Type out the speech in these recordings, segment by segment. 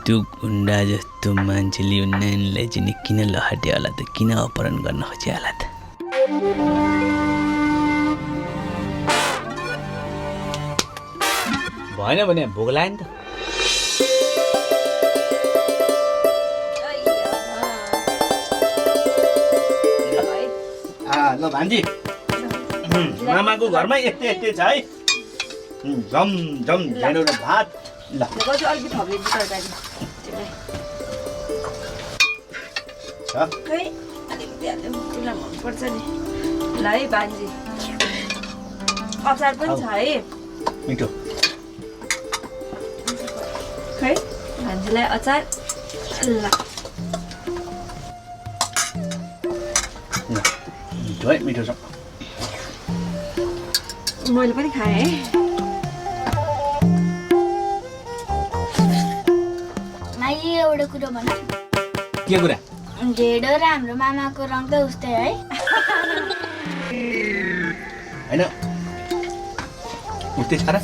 त्यो गुन्डा जस्तो मान्छेले यो नानीलाई चाहिँ किन लहाट्यो होला त, किन अपहरण गर्न खोज्यो होला त। भएन भने भोक लाग्यो नि त। ल भान्जी, मामाको घरमा यस्तै यस्तै छ है। झम झम झ्यानो र भात। ल अलिकति थपिदिन्छु तरकारी छ खै अलिकति हाल्यो तिमीलाई मनपर्छ नि। ल है भान्जी, अचार पनि छ है मिठो। खै भान्जीलाई अचार। ल मिठो है, मिठो छ। मैले पनि खाएँ है। माई एउटा कुरा भन्छु। के कुरा? ढेडो र हाम्रो मामाको रङ त उस्तै है। हैन उस्तै छ र।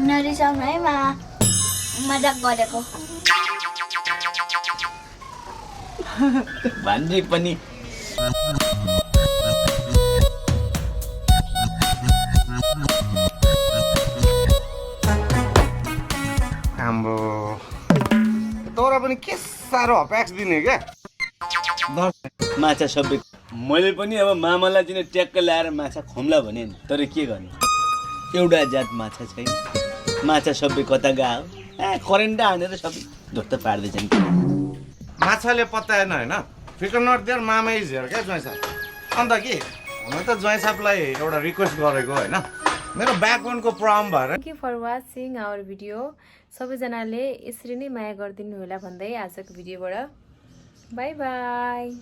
नरिसाउनु है मामा, मजाक गरेको। भान्जी पनि आम्बो तोरा पनि के साह्रो हप्याक्स दिने क्या। माछा सबै मैले पनि अब मामालाई चाहिँ ट्याक्क ल्याएर माछा खुम्ला भने नि, तर के गर्ने, एउटा जात माछा छैन। माछा सबै कता गयो, करेन्ट हानेर सबै ढुक्क पार्दैछ नि। माछाले पत्याएन होइन, फिकर नट देयर, मामा इज हियर क्या ज्वाइँ साहब। अन्त के हुन त ज्वाइँ साहबलाई एउटा रिक्वेस्ट गरेको होइन, मेरो ब्याकग्राउन्डको प्रब्लम भएर। Thank you for watching our video. सबैजनाले यसरी नै माया गरिदिनु होला भन्दै आजको भिडियोबाट बाई बाई।